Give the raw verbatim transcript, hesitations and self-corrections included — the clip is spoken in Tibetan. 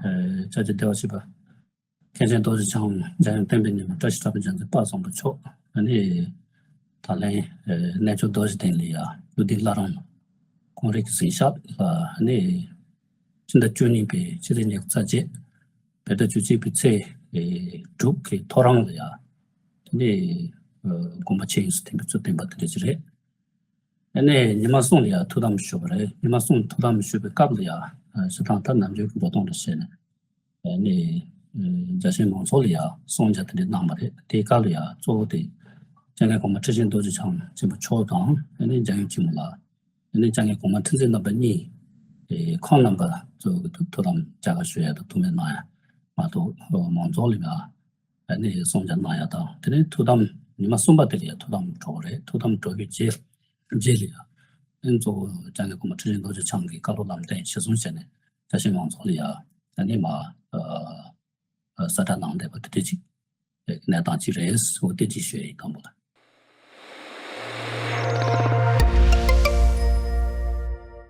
ཨ་ནི་ཕྱག་རྒྱ་བདེ་བར་གཤེགས་པ་མཁན་ཆེན་རྡོ་རྗེ་འཆང་འཇམ་དབྱངས་བསྟན་པའི་ཉི་མ། བཀྲ་ཤིས་གྲགས་པ་རྒྱལ་མཚན་དཔལ་བཟང་པོ་མཆོག་ཨ་ནི་ད་ལན་ཨ་རྣལ་འབྱོར་རྡོ་རྗེ་གདན་ལ་ཡ་ཀླུ་ལྡིང་བླ་རུང་ཁོང་རང་གི་གཟིམ་ཤག་ལ་ཨ་ནི་སྤྱི་ཟླ་བཅུ་གཉིས་པའི་ཕྱི་ཚེས་ཉི་ཤུ་རྩ་བརྒྱད། བོད་ཟླ་བཅུ་གཅིག་པའི་ཚེས་ཨེ་དྲུག་གི་ཐོ་རངས་ལ་ཡ། དེ་ནས་ཨ་དགོངས་པ་ཆེན་ཡོངས་སུ་ཐིམ་པའི་གཙུག་བརྟན་པ་དེ་འདྲ་ཅིག་རེད། ཨ་ནས་ཉི་མ་གསུམ་ལ་ཡ་ཐུགས་དམ་ཞུས་པ་རེད། ཉི་མ་གསུམ་ཐུགས་དམ་ཞུས་པའི་སྐབས་ལ་ཡ་ཨ་སྤྱིར་བཏང་ད་ནམ་རྒྱུན་གྱི་འགྲོ་སྟངས་རེད་བྱས་ནས། ཨ་ནས་ཨ་རྒྱལ་ཆེན་མང་ཚོགས་ལ་ཡ་གསུང་བརྒྱ་དེ་འདྲ་གནང་བ་རེད། དེའི་སྐབས་ལ་ཡ་གཙོ་བོ་དེ་སྐྱབས་མགོན་གོང་མ་ཁྲི་ཆེན་རྡོ་རྗེ་འཆང་ཆེན་པོ་མཆོག་དང་ཨ་ནས་འཇམ་དབྱངས་ཆེན་མོ་ལགས། ཨ་ནི་སྐྱབས་མགོན་གོང་མ་ཁྲི་འཛིན་རྣམ་པ་གཉིས། ཨེ་ཁོང་རྣམ་པ་ཚོ་གི་ཐུགས་དམ་བཅའ་ག་ཞུ་ཡ་དང་ཐུགས་སྨོན་གནང་ཡ་མ་གཏོགས་མང་ཚོགས་ལ་ཡ་ཨ་ནི་གསུང་བཤད་གནང་ཡ་དང་། དེ་ནས་ཐུགས་དམ་ཉི་མ་གསུམ་པ་དེ་ལ་ཡ་ཐུགས་དམ་གྲོལ་བ་རེད། ཐུགས་དམ་གྲོལ་བའི་རྗེས་རྗེས་ལ་ཡ་ཨ་ནི་གཙོ་བོ་སྐྱབས་མགོན་གོང་མ་ཁྲི་འཛིན་རྡོ་རྗེ་འཆང་གི་བཀའ་སློབ་ལམ་སྟོན་གཞིར་བཟུང་བྱས་ནས་བཀྲ་ཤིས་མང་ཚོགས་ལ་ཡ་ཨ་ནི་མ་ཨ་གསལ་བསྒྲགས་གནང་བསྡད་པ་དེ་འདྲ་ཅིག་གནས་སྟངས་ཅིག་རེད། འོ་དེ་ཅིག་ཞུ་ཡ་ཡིན། དང་པོ་ལ།